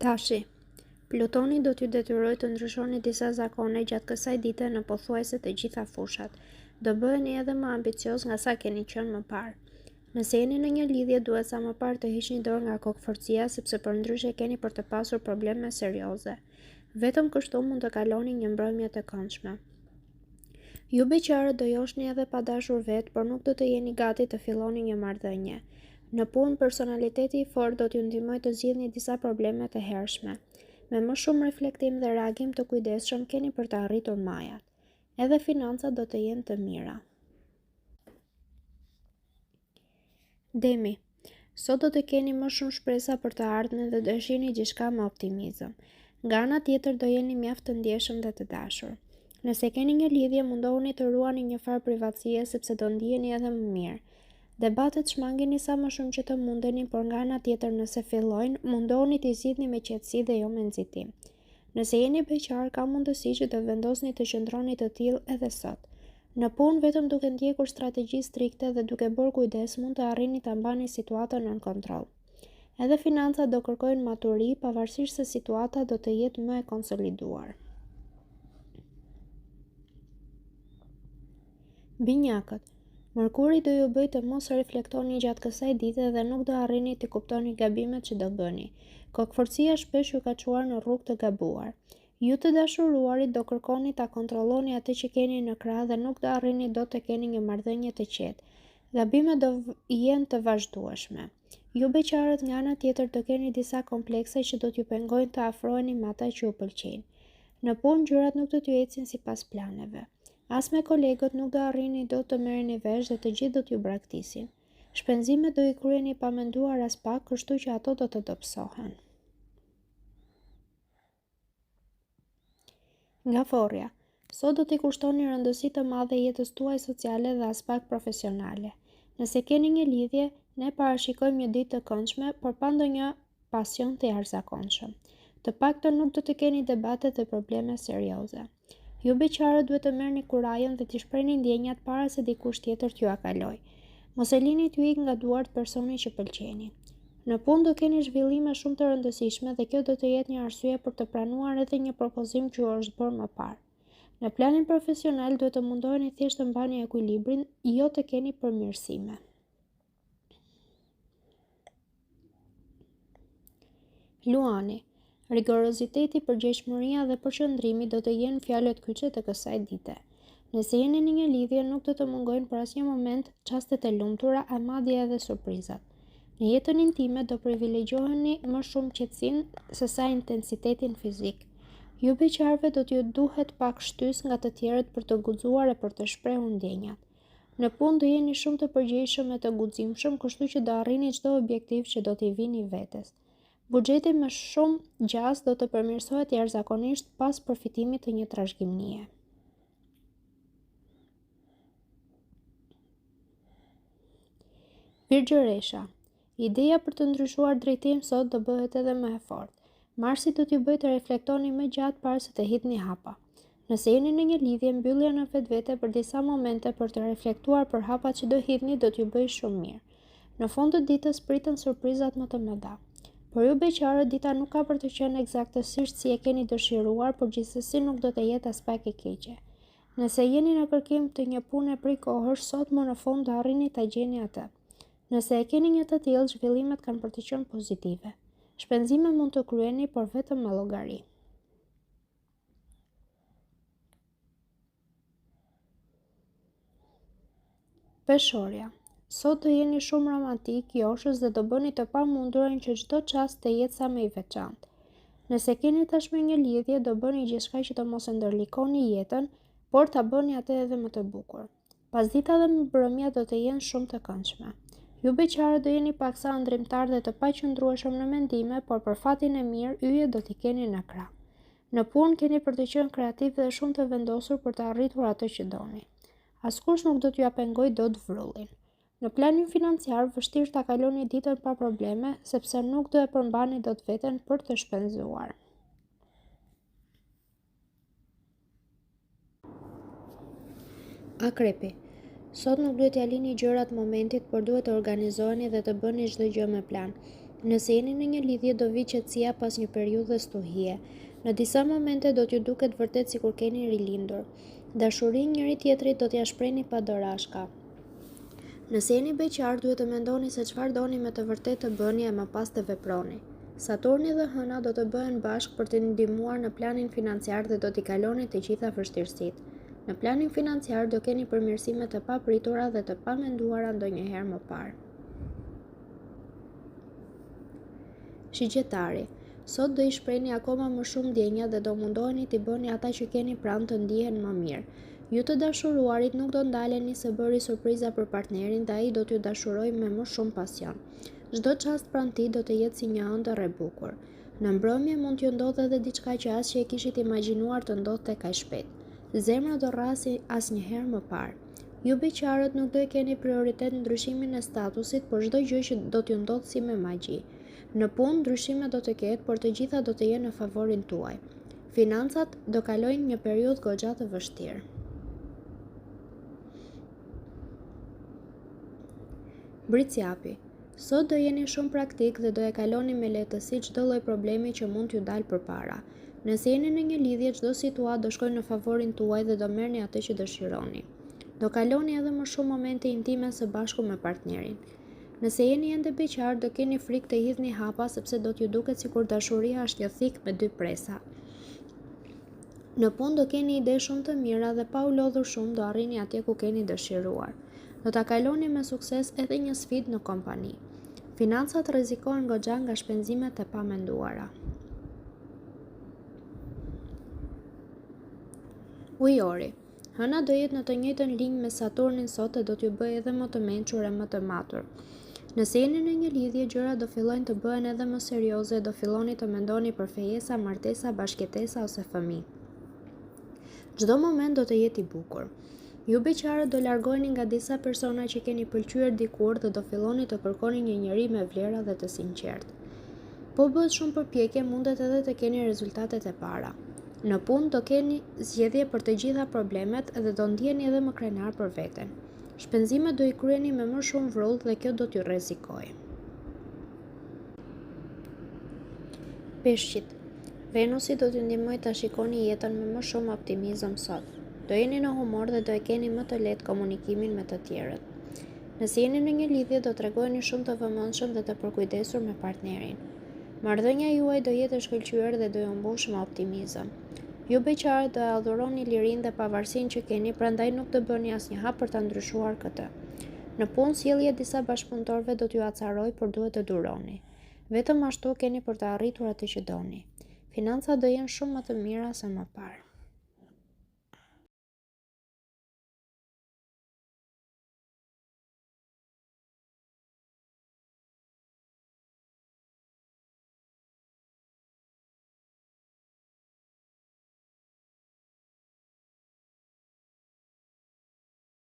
Dashi. Plutoni do t'ju detyrojë të ndryshoni disa zakone gjatë kësaj dite në pothuajse të gjitha fushat. Do bëheni edhe më ambicioz nga sa keni qenë më parë. Nëse jeni në një lidhje, duhet sa më parë të hiqni dorë nga kokëfortësia, sepse përndryshe keni për të pasur probleme serioze. Vetëm kështu mund të kaloni një mbrëmje të këndshme. Ju beqarët do joshni edhe pa dashur vetë, por nuk do të jeni gati të filloni një marrëdhënie. Në punë, personaliteti i fortë do t'ju ndihmojë të zgjidhni disa probleme të hershme. Me më shumë reflektim dhe reagim të kujdesshëm keni për të arritur majat. Edhe financat do të jenë të mira. Demi, sot do të keni më shumë shpresa për të ardhmen dhe do e shihni gjithçka me optimizëm. Nga ana tjetër do jeni mjaft të ndjeshëm dhe të dashur. Nëse keni një lidhje, mundohuni të ruani një farë privatësie sepse do ndiheni edhe më mirë. Debatet shmangini sa më shumë që të mundeni, por nga ana tjetër nëse fillojnë, mundohuni t'i zgjidhni me qetësi dhe jo me nxitim. Nëse jeni beqar, ka mundësi që do vendosni të qëndroni të tillë edhe sot. Në punë, vetëm duke ndjekur strategji strikte dhe duke bërë kujdes mund të arrini ta mbani situatën nën kontroll. Edhe financat do kërkojnë maturi, pavarësisht se situata do të jetë më e konsoliduar. Binjakët. Mërkuri do ju bëjë të mos reflektoni gjatë kësaj dite dhe nuk do arrini të kuptoni gabimet që do bëni. Kokëfortësia shpesh ju ka çuar në rrugë të gabuar. Ju të dashuruarit do kërkoni ta kontrolloni atë që keni në krah dhe nuk do arrini dot të keni një marrëdhënie të qetë. Gabimet do jenë të vazhdueshme. Ju beqarët nga ana tjetër do keni disa komplekse që do t'ju pengojnë të afroheni me ata që ju pëlqejnë. Në punë gjërat nuk do t'ju ecin sipas planeve. As me kolegët nuk do arrini dot të merreni vesh dhe të gjithë do t'ju braktisin. Shpenzimet do i kryeni pa menduar aspak, kështu që ato do të dobësohen. Gaforrja. Sot do t'i kushtoni rëndësi të madhe jetës tuaj sociale dhe aspak profesionale. Nëse keni një lidhje, ne parashikojmë një ditë të këndshme, por pa ndonjë pasion të jashtëzakonshëm. Të paktën nuk do të keni debate dhe probleme serioze. Ju beqarët duhet të merrni kurajën dhe t'i shprehni ndjenjat para se dikush tjetër t'jua kalojë. Mos e lini t'ju ikë nga duart personi që pëlqeni. Në punë do keni zhvillime shumë të rëndësishme dhe kjo do të jetë një arsye për të pranuar edhe një propozim që ju është bërë më parë. Në planin profesional duhet të mundoheni thjesht të mbani ekuilibrin, jo të keni përmirësime. Luani, Rigoroziteti, përgjegjshmëria dhe përqendrimi do të jenë fjalët kyçe të kësaj dite. Nëse jeni në një lidhje, nuk do të mungojnë për asnjë moment çastet e lumtura e madje edhe surprizat. Në jetën intime do privilegjoni më shumë qetësinë sesa intensitetin fizik. Ju beqarëve do t'ju duhet pak shtysë nga të tjerët për të guxuar e për të shprehur ndjenjat. Në punë do jeni shumë të përgjegjshëm e të guximshëm, kështu që do arrini çdo objektiv që do t'i vini vetes. Buxheti me shumë gjasë do të përmirësohet jashtëzakonisht pas përfitimit të një trashëgimie. Virgjëresha. Ideja për të ndryshuar drejtim sot do bëhet edhe më e fortë. Marsi do t'ju bëjë të reflektoni më gjatë para se të hidhni hapa. Nëse jeni në një lidhje, mbyllja në vetvete për disa momente për të reflektuar për hapat që do hidhni do t'ju bëjë shumë mirë. Në fund të ditës priten surprizat më të mëdha. Për ju beqarët dita nuk ka për të qenë ekzaktësisht si e keni dëshiruar, por gjithsesi nuk do të jetë aspak e keqe. Nëse jeni në kërkim të një pune prej kohësh, sot më në fund do arrini ta gjeni atë. Nëse e keni një të tillë, zhvillimet kanë për të qenë pozitive. Shpenzime mund të kryeni, por vetëm me llogari. Peshorja. Sot do jeni shumë romantik, joshës dhe do bëni të pamundurën që çdo çast të jetë sa më i veçantë. Nëse keni tashmë një lidhje, do bëni gjithçka që të mos e ndërlikoni jetën, por ta bëni atë edhe më të bukur. Pasdita dhe mbrëmja do të jenë shumë të këndshme. Ju beqarët do jeni paksa ëndrrimtarë dhe të paqëndrueshëm në mendime, por për fatin e mirë, yjet do t'i keni në krah. Në punë keni për të qenë kreativ dhe shumë të vendosur për të arritur atë që doni. Askush nuk do t'jua pengojë dot vrullin. Në planin financiar, vështirë ta kaloni ditën pa probleme, sepse nuk do e përmbani dot veten për të shpenzuar. Akrepi. Sot nuk duhet t'ia lini gjërat momentit, por duhet të organizoheni dhe të bëni çdo gjë me plan. Nëse jeni në një lidhje do vijë qetësia pas një periudhe stuhie. Në disa momente do t'ju duket vërtet sikur keni rilindur. Dashurinë njëri-tjetrit do t'ia shprehni pa dorashka. Nëse jeni beqar, duhet të mendoni se çfarë doni me të vërtetë të bëni e më pas të veproni. Saturni dhe Hëna do të bëhen bashkë për t'ju ndihmuar në planin financiar dhe do t'i kaloni të gjitha vështirësitë. Në planin financiar do keni përmirësime të papritura dhe të pamenduara ndonjëherë më parë. Shigjetari, Sot do i shprehni akoma më shumë ndjenjat dhe do mundoheni t'i bëni ata që keni pranë të ndihen më mirë. Ju të dashuruarit nuk do ndaleni së bëri surpriza për partnerin dhe ai do t'ju dashurojë me më shumë pasion. Çdo çast pranë tij do të jetë si një ëndërr e bukur. Në mbrëmje mund t'ju ndodhë edhe diçka që as që e kishit imagjinuar të ndodhte kaq shpejt. Zemra do rrahë si asnjëherë më parë. Ju beqarët nuk do e keni prioritet ndryshimin e statusit, por çdo gjë që do t'ju ndodhë si me magji. Në punë, ndryshime do të ketë, por të gjitha do të jenë në favorin tuaj. Financat do kalojnë një periudhë goxha të vështirë. Bricjapi, Sot do jeni shumë praktik dhe do e kaloni me lehtësi çdo lloj problemi që mund t'ju dalë përpara. Nëse jeni në një lidhje, çdo situatë do shkojë në favorin tuaj dhe do merrni atë që dëshironi. Do kaloni edhe më shumë momente intime së bashku me partnerin. Nëse jeni ende beqar, do keni frikë të hidhni hapa sepse do t'ju duket sikur dashuria është një thikë me dy presa. Në punë do keni ide shumë të mira dhe pa u lodhur shumë do arrini atje ku keni dëshiruar. Do ta kaloni me sukses edhe një sfidë në kompani. Financat rrezikohen goxha nga shpenzimet e pamenduara. Ujori. Hëna do jetë në të njëjtën linjë me Saturnin sot e do t'ju bëjë edhe më të mençur e më të matur. Nëse jeni në një lidhje, gjërat do fillojnë të bëhen edhe më serioze e do filloni të mendoni për fejesa, martesa, bashkëjetesa ose fëmijë. Çdo moment do të jetë i bukur. Ju beqarët do largoheni nga disa persona që keni pëlqyer dikur dhe do filloni të kërkoni një njeri me vlera dhe të sinqertë. Po bëtë shumë përpjekje, mundet edhe të keni rezultatet e para. Në punë do keni zgjidhje për të gjitha problemet dhe do ndiheni edhe më krenar për veten. Shpenzimet do i kryeni me më shumë vrull dhe kjo do t'ju rrezikojë. Peshqit. Venusi do t'ju ndihmojë ta shikoni jetën me më shumë optimizëm sot. Do jeni në humor dhe do e keni më të lehtë komunikimin me të tjerët. Nëse jeni në një lidhje, do tregoheni shumë të vëmendshëm dhe të përkujdesur me partnerin. Marrëdhënia juaj do jetë e shkëlqyer dhe do ju mbushë me optimizëm. Ju beqarët do e adhuroni lirinë dhe pavarësinë që keni, prandaj nuk do bëni asnjë hap për ta ndryshuar këtë. Në punë, sjellja e disa bashkëpunëtorëve do t'ju acarojë, por duhet të duroni. Vetëm ashtu keni për të arritur atë që doni. Financat do jenë shumë më të mira se më parë.